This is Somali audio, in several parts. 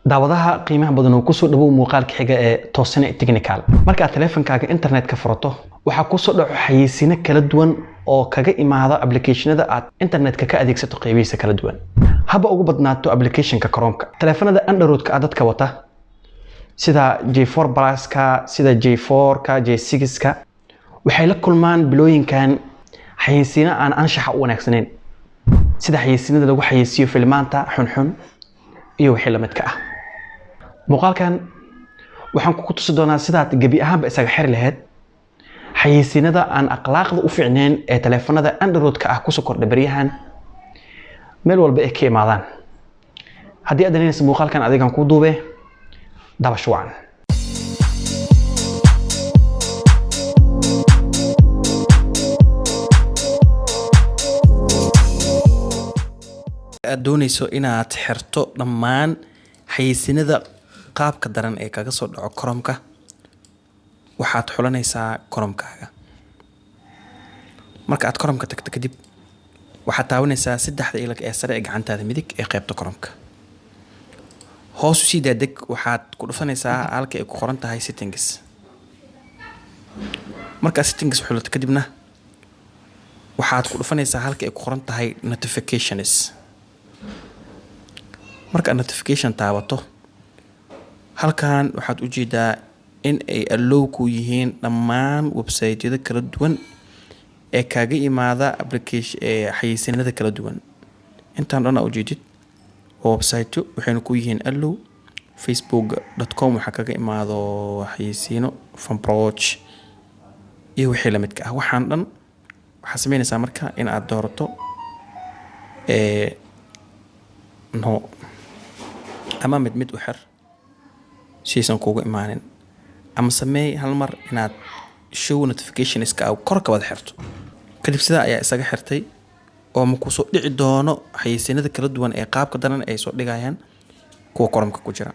Daawadaha qiimaha badan oo kusoo dhawow muuqaalka xiga ee Toosane Technical. Marka aad taleefankaaga internet ka furato, waxaa kusoo dhaco xayeysiino kala duwan oo kaga imaada applicationada aad internetka ka adeegsato qaybihiisa kala duwan, haba ugu badnaato applicationka Chrome-ka. Taleefanada Android-ka aad dadka wata, sida J4 Plus-ka, sida J4-ka, J6-ka, waxay la kulmaan bilooyinkan xayeysiino aan anshaxa u wanaagsanayn, sida xayeysiinada lagu xayeysiiyo filmaanta xunxun iyo wixii lamidka ah. Muuqaalkan waxaan kugu tusi doonaa sidaad gebi ahaanba isaga xiri lahayd xayeysiinada aan akhlaaqda u fiicnayn ee taleefanada Android-ka ah kusoo kordha beryahan, meel walba ay ka imaadaan. Haddii aad danaynaysa muuqaalkan, adigan kuu duube. Dabasho wacan. Aad dooneyso inaad xirto dhammaan xayeysiinada qaabka daran ee kaga soo dhaco Chrome-ka, waxaad xulanaysaa Chrome-kaaga. Marka aad Chrome-ka tagto kadib, waxaad taabanaysaa saddexda ilig ee sare ee gacantaada midig ee qaybta Chrome-ka. Hoos usii daadeg, waxaad ku dhufanaysaa halka ay ku qoran tahay Settings. Markaad Settings xulato kadibna, waxaad ku dhufanaysaa halka ay ku qoran tahay Notifications. Markaad Notification taabato, halkan waxaad ujeedaa in ay allow ku yihiin dhammaan website-yada kala duwan ee kaaga imaada application ee xayeysiinada kala duwan. Intaan dhan aa ujeedid waa website, waxayna ku yihiin allow. Facebook.com waxaa kaga imaado xayeysiino, Fanproach iyo wixii lamidka ah. Waxaan dhan waxaa sameynaysaa marka in aad doorato no ama mid mid u xir si aysan kuugu imaanin, ama sameey hal mar inaad show notificationska kor ka wada xirto. Kadib sidaa ayaa isaga xirtay oo ma kusoo dhici doono xayeysiinada kala duwan ee qaabka daran ay soo dhigayaan kuwa Chrome-ka ku jira.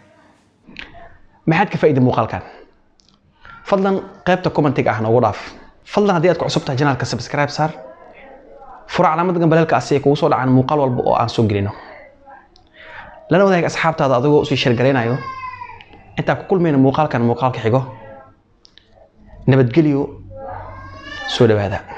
Maxaad ka faa'iiday muuqaalkan? Fadlan qaybta commentiga ah noogu dhaaf. Fadlan haddii aad ku cusub tahay channelka, subscribe saar, fura calaamada gambaleelka si ay kugu soo dhacaan muuqaal walba oo aan soo gelino, lana wadaag asxaabtaada adigoo usii share garaynayo. Intaan ku kulmayno muuqaalkan muuqaalka xigo, nabadgelyo, soo dhawaada.